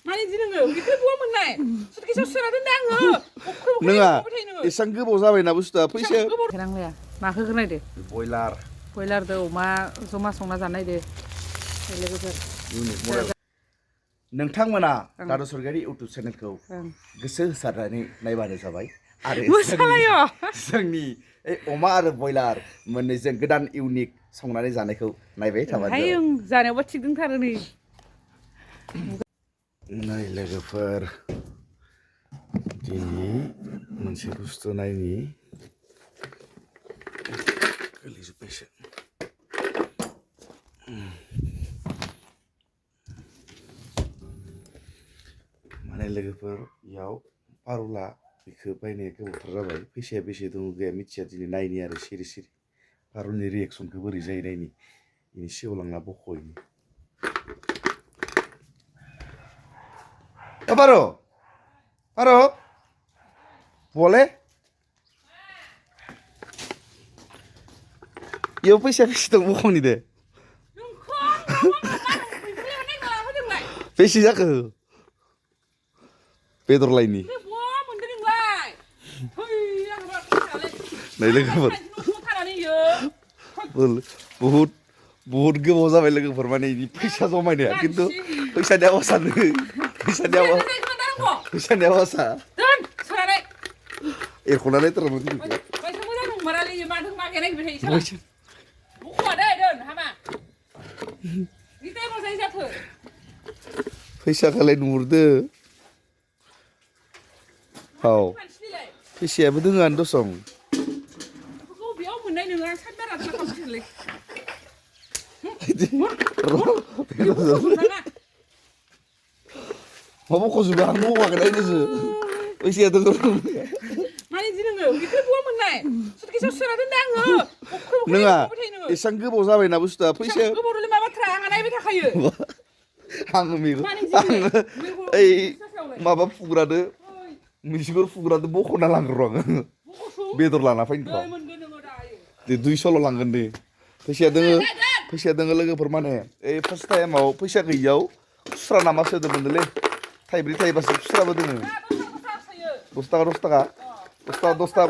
माने इदि नोङो बेखौ बहा मोननाय सुटकेसाव सोना दोनदों आङो नोङा एसां गोबाव जाबायना बुस्थुआ फैसा नांलाया माखौ होनायदो बयलारदो अमा जमा संना जानायदो लोगोफोर नोंथांमोना दादु सरगारि इउटुब चेनेलखौ गोसो होसारनानै नायबानो जाबाय आरो जोंनि अमा आरो बयलार मोननैजों गोदान इउनिक संनानै जानायखौ नायबाय थाबानो जाबाय जानायावबा थिग दंथारो नै लोगोफोर दिनै मोनसे बुस्थु नायनि गोलैजोब्बायसो माने लोगोफोर इयाव पारुला बेखौ बायनाया गोबावथार जाबाय फैसाया बेसे दङ गैया मिथिया दिनै नायनि आरो सिरि सिरि पारुलनि रिएक्सनखौ बोरै जायो नायनि बेनि सिगाङाव लांना बख'यनि पारु पारु बले इयाव फैसाया बेसे दं बख'नि दे बेसे जाखो बेदर लायनि नै लोगोफोर बहुत गोबाव जाबाय लोगोफोर माने इदि फैसा जमायनाया खिन्थु फैसानि आवासानो फैसानि आवासा एरख'नानै तरमोन फैसाखौलाय नुहुरदो औ फैसायाबो दोङोआनो दसं मा बख'जोबो आं बख'वाखै नायनोसो फैसाया दङ माने इदि नोङो बेखौ बहा मोननाय सुटकेसाव सोना दोनदों आङो नोङा एसां गोबाव जाबायना बुस्थुआ फैसाया गोबावदोलाय मा बाथ्रा आंहा नायबाय थाखायो आङो ओइ माबा फुग्रादो मिसिगुर फुग्रादो बख'ना लांग्रो आङो बेदर लाना फैनोथ' दे 200ल' लांगोन दे फैसाया दोङो लोगोफोर माने ओइ फार्स्ट टाइमाव फैसा गैयियाव खुस्रा नामा सोदोंमोनलै थाइब्रै थाइबासो खुस्राबो दोङो 10 थाखा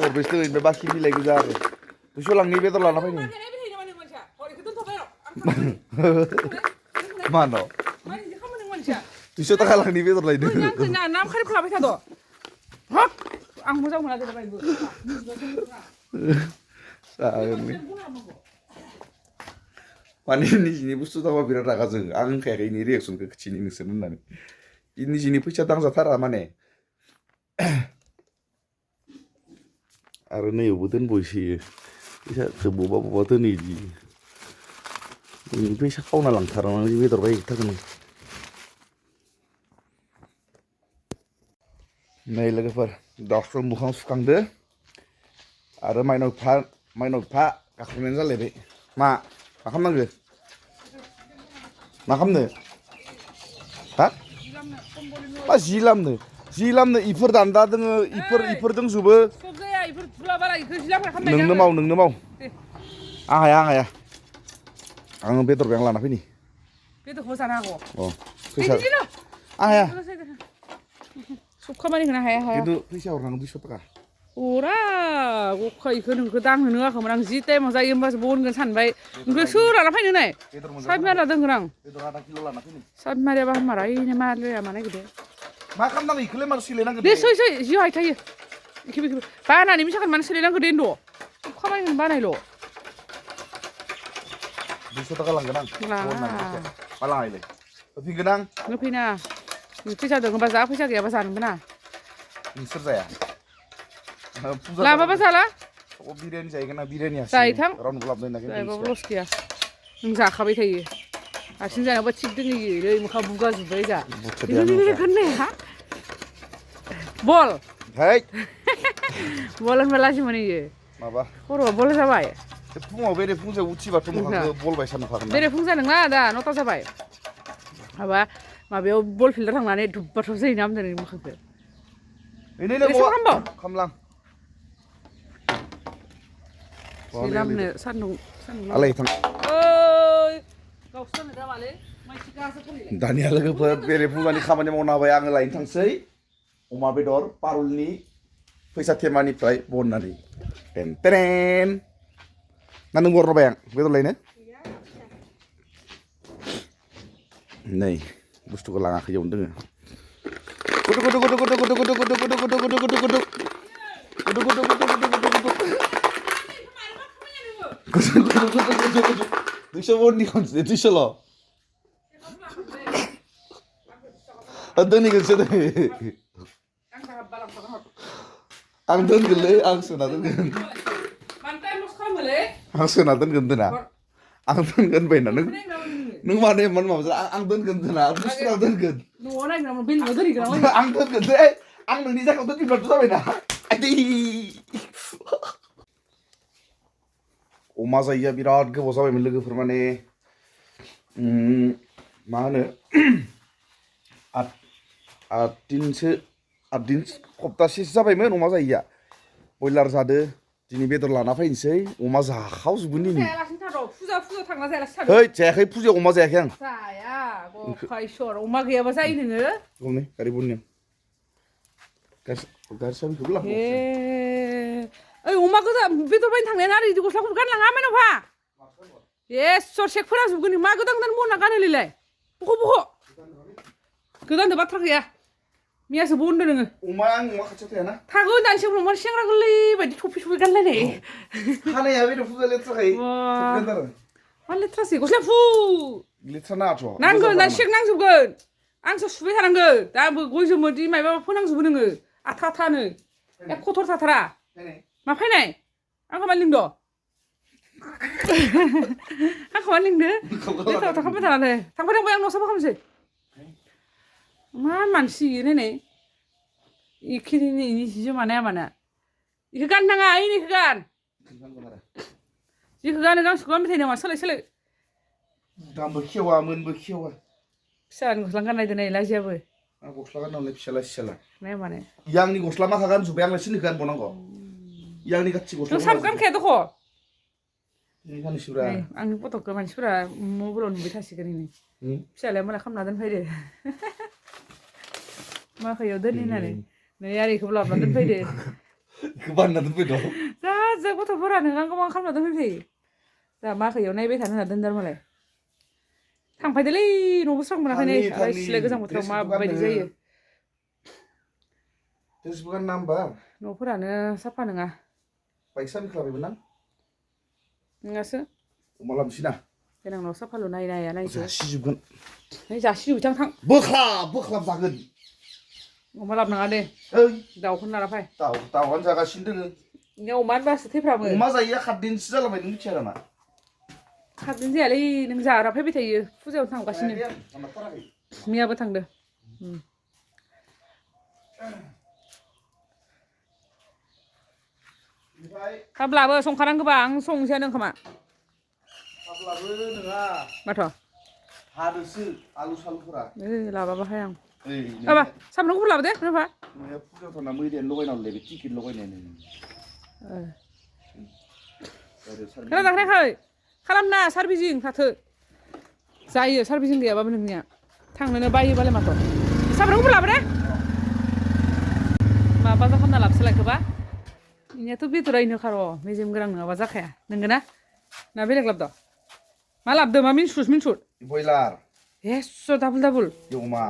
गरब्रैसो दोङो ओमफ्राय बाखि बिलाइ गोजा आरो 200 लांनि बेदर लाना फैनि मानो 200 थाखा लांनि बेदर लायनो नाम खारिखौ लाबाय थाद' आं मोजां मोना देलायबो माने निजिनि बुस्थु दामा बिराद रागा जोङो आं होनखायाखै इनि रिएक्सनखौ खिथिनि नोंसोर होननानै निजिनि फैसा दांजाथारा माने आरो नैयावबो दोनबोसोयो फैसाखौ बबा दोनो इदि फैसा खावना लांथारानो बेदर बायहैथारगोन नै लोगोफोर डक्टर मोखां सुखांदो आरो माइनाव बिफा गाख्रबनायानो जालायबाय मा खालामनांगो मा खालामनो हा मा जि लामनो इफोर दान्दा दोङो इफोर दंजोबो नोंनो माव आं हाया आङो बेदर बें लाना फैनि बेदरखौ जानो हागौ फैसा आं हाया सब खामानि होनो हाया खिन्थु फैसा हरनांगौ 200 थाखा अरा गखायखौ नोंखौ दांहोनो होआखैमोन आं जि टाइमाव जायो होमबासो बनगोन सानबाय ओमफ्राय सोर लाना फैनो नाय साबमारिया दोनगोन आं साबमारियाबा हामारा ओइनो मालाया मा नागिरदो मा खालामनांगौ इखौलाय मानो सोलायनांगौ दे सै जिउ हायथायो इखोबो बानानै मिसाखौ मानो सोलायनांगौ दे होनद' खामानि बानायल' 200 थाखा लांगोन आं मा लाङायलाय होफिनगोन आं होफैना फैसा दं होनबा जा फैसा गैयाबा जानोबो ना नोंसोर जाया लाबाबा जाला बिरियानि जाहैगोन ना बिरियानि जाहैथां रावनोबो लाबोनो नागिरदों जायाबाबो लस गैया नों जाखाबाय थायो हारसिं जानायावबा थिग दोङो मोखा बुगा जोब्बाय जा होननाया बल बल होनबा लाजि मोनहैयो माबा खर'आ बल जाबाय फुङाव बेरेफुंजायाव उथिबाथ' मोखांखौ बल बायसा नुखागोन बेरेफुंजा नङा दा 9ता जाबाय माबायाव बल फिल्डआव थांनानै दुब्बाथाव जायो ना होनदों मोखांखौ खामलां लामनो सान्दुं आलाय थां ओइ गावसो जानो दामालै दानिया लोगोफोर बेरे फुजानि खामानि मावना होबाय आङो लायनो थांसै अमा बेदर पारुलनि फैसा थेमानिफ्राय बननानै टेन टेन ना नों गरबाय आं बेदर लायनो नै बुस्थुखौ लाङाखै इयावनो दोङो गुदु गुदु गुदु गुदु गुदु गुदु गुदु गुदु गुदु गुदु गुदु गुदु दुइस' बननि खनसे दुइस'ल' दोनहैगोनसो दे आं दोनगोनलै आं सोना दोनगोन आं सोना दोनगोन दोना आं दोनगोन बायना नों माने इमान माबा आं दोनगोन दोना बुस्थुआ दोनगोन आं दोनगोन दे आं नोंनि जायगायाव दोनफिनबाथ' जाबायना अमा जायैया बिराद गोबाव जाबायमोन लोगोफोर माने मा होनो आठ दिन सप्तासेसो जाबायमोन अमा जायैया बयलार जादो दिनै बेदर लाना फैनोसै अमा जाखावजोबगोन दिनै है जायाखै फुजायाव अमा जायाखै आं जाया अमा गैयाबा जायो नोङो गमनै गारि बननि गारि साबिखौबो लांबावसै ओइ अमा गोजा बेदर बायनो थांनाया आरो इदि गस्लाखौ गानलाङा मेन'फा एसर सेक फोराजोबगोन मा गोदान गोदान बना गानोलिलाय बख' गोदानदो बाथ्रा गैया मैयासो बनदो नोङो अमा खाथियाव थायाना थागोन दानसे उनाव माने सेंग्रा गोरलै बायदि थफि गानलायनाय खानाया बेदर फुजा लेथ्राखाय मा लेथ्रासै गस्लाया फु लेथ्रा नाङाथ' नांगोन दा सेक नांजोबगोन आंसो सुबाय थानांगो दाबो गय जोमोदि मायबा फोनांजोबो नोङो आथानो एक खथर थाथारा मा फैनाय आंखौ मा लिंद' आंखौ मा लिंदो लेथ्रा खालामबाय थानानै थांबाय आं न' साफा खालामसै मा मानसि नायनाय इखिनि जोमानाया माना इखौ गाननाङा इनिखौ गान जिखौ गानो गांसोखौ गानबाय थायो नामा सोलाय दामबो खेवा मोनबो खेवा फिसानि गस्ला गाननायदो नै लाजियाबो गस्ला गाननानै फिसाला नाय माने आंनि गस्ला माखा गानजोब्बाय आंलाय सोरनिखौ गानबावनांगौ आंनि गासै गस्ला नों साब गानखाया दख' गाननोसैब्रा आंनि फट'खौ मानसिफोरा मबाइलाव नुबाय थासिगोन इनि फिसालाया मोला खालामना दोनफैदो माखायाव दोन होननानै नै आरो इखौबो लाबोना दोनफैदो इखौ बानायना दोनफैदो जा गथ'फोरानो आंखौ मा खालामना दोनफैखायो दा माखायाव नायबाय थानो होनना दोनदों मालाय थांफायदोलै न'बो स्रां मोनाखै नै सिलाय गोजां बोथोराव माबायदि जायो ड्रेसबो गानना होमबा न'फोरानो साफा नङा बाइक साबिखौ ना नोंहासो अमा लाबोसै ना देनांनाव साफाल' नायसै जासिजोबगोन जासिजोबथां थां बोख्लाब जागोन अमा लाबोनाङा दे ओइ दाउखौनो लाना फै दाउआनो जागासिनो दोङो नों अमा होनबासो थैफ्रामो अमा जायैया 7 दिनसो जालांबाय नों मिथिया नामा 7 दिन जायालै नों जाग्रा फैबाय थायो फुजायाव थांगासिनो मैयाबो थांदो थाब्लाबो संखानांगौबा आं संसैयानो खोमा थाब्लाबो नङा माथ' हादोसो आलु सालुफोरा लाबाबाहाय आं माबा सामब्राम गुफुर लाबो दे नोंहा फुजायाव थांना मैदेर लगायनांगौलै बे टिकेट लगायनायानो खोनाजाखानायखै खालामना सारभिसिं थाथो जायो सारभिसिं गैयाबाबो नोंनिया थांनोनो बायोबालाय माथ' सामब्राम गुफुर लाबो दे माबा जाखामना लाबोसोलायखोबा इनियाथ' बेदरा इनोखा र' मेजेम गोनां नङाबा जाखाया नोंगोना ना बेलेग लाबोद' मा लाबोदो मा मिन्सुद बयलार एस' डाबल अमा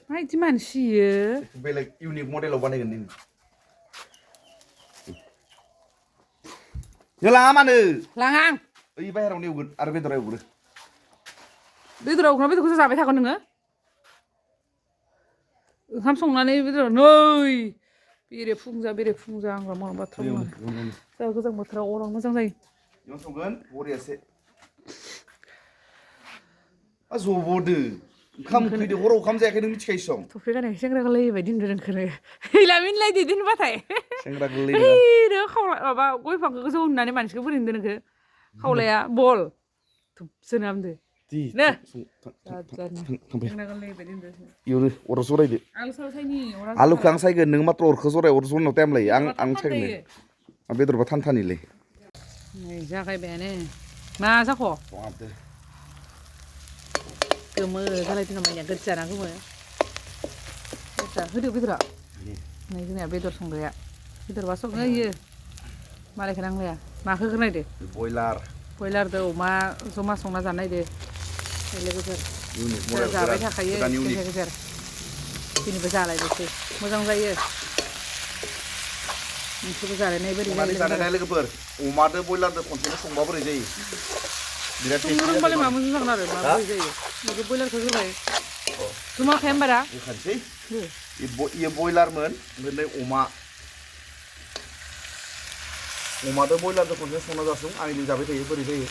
मा इदि मानसि इयो बेलेग इउनिक मडेलाव बानायगोन दिनै लाङा मानो लाङा आं ओइ बाहेरायावनो एवगोन आरो बेदरा एवग्रो बेदरखौसो जाबाय थागोन नोङो ओंखाम संनानै बेदर नै बेरे फुंजा आंबा मा बाथ्रा बुङो जा गोजां बोथोराव अराव मोजां जायो इयाव संगोन बरियासे जब'दो ओंखाम उखैदो हराव ओंखाम जायाखै नों मिथिखायो सं थफि गानाय सेंग्रा गोरलै बायदि होनदों नोंखौनो हैला मिनलायदो दोनबाथाय सेंग्रा गोरलै ओइनो खावला माबा गय फांखौ गोजौ होननानै मानसिखौ बोरै होनदों नोंखो खावलाया बल थुबसोना हामदो नो सेंग्रा गोरलै बायदि होनदों इयावनो अराव जरायदो आलु साइनि आलुखौ आं सायगोन नों मात्र अरखौ जराय अर जरायनायाव टाइम लायो आं सायगोन बेदरबा थानथानिलै नै जागायबायानो मा जाख' गोमो जालायदों नामा या गोजाना गोमो दा होदो बेदरा नै जोंनिया बेदर संग्राया बेदरबा संनो होयो मालायखौ नांलाया माखौ होनायदो बयलारदो अमा जमा संना जानायदो लोगोफोर जाबाय थाखायो गेजेर गेजेर दिनैबो जालायनोसै मोजां जायो नोंसोरबो जालायनाय बोरै जानाय लोगोफोर अमादो बयलारदो खनसेनो संबा बोरै जायो बिराद संनो रोंबालाय मा मोजां जागोन आरो माबोरै जायो बेखौ बयलारखौ होबाय जुमाखाया होमबारा होखानोसै इयो बयलारमोन ओमफ्राय अमादो बयलारदो खनसेनो संना जासुं आं इदि जाबाय थायो बोरै जायो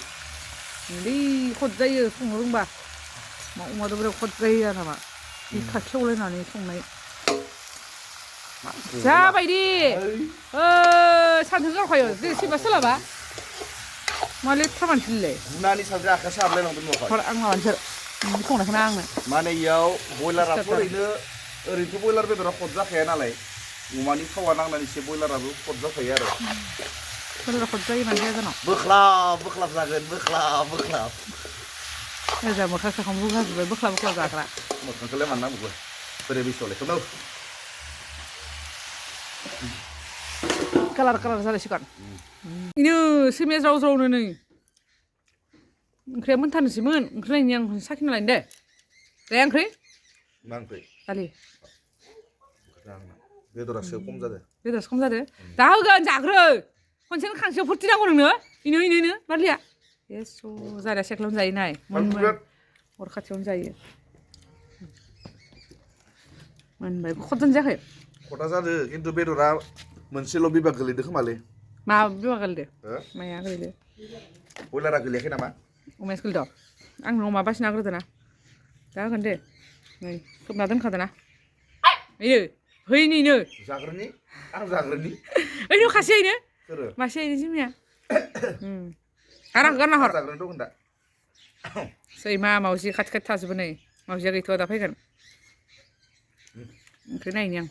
बै खद जायो संनो रोंबा अमादो बिराद खद जायो आरो नामा बिखा खेवलायनानै संनाय जाबायदि सानजों गारखायो सोरबा सोलाबा मा लेथ्रा मानसिलै गुनानि सानजों आखाइ सारलायलांदों न'खाय आं माबानोसै संनायखौनो आंनो माने इयाव बयलाराथ' ओरैनोथ' बयलार बेदरा खद जाखाया नालाय अमानि थावा नांनानै एसे बयलाराबो खद जाखायो आरो बयलारा खद जायो मानो जाया जानो बोख्लाब जागोन बोख्लाब ओजा मोखां साखां बुगाजोब्बाय बोख्लाब जाग्रा मोखांखौलाय मानो नांगौ बोरै बेसेयावलाय कालार जालायसिगोन इनो सैमाया ज्राव ज्रावनो नै ओंख्रिया मोनथारनोसैमोन ओंख्रि नायनि आं साखिना लायनो दे जाया ओंख्रि मा ओंख्रि दालि बेदरासो खम जादों दा होगोन जाग्रो खनसेनो खांसेयाव फुरथि नांगौ नोंनो इनो बारलिया एस' जारिया सेख्लावनो जायो नाय अर खाथियावनो जायो मोनबाय खदजानो जायाखै खदा जादों खिन्थु बेदरा मोनसेल' बिभाग गोलैदों खोमालै मा बिभाग गोलैदो माया गोलैदो बयलारा गोलैयाखै नामा अमायासो गोलैदों आं अमा बासिना होग्रोदोना दा होगोन दे नै खोबना दोनखादोना हैनो जाग्रोनि आं जाग्रोनि ओइ खासे हैनो मासे हैनो जोंनिया आरो आं गारना हर जाग्रोनो दं दा सैमा मावजि खाथि थाजोबो नै मावजिया गैथ'आ दा फैगोन ओंख्रि नायनि आं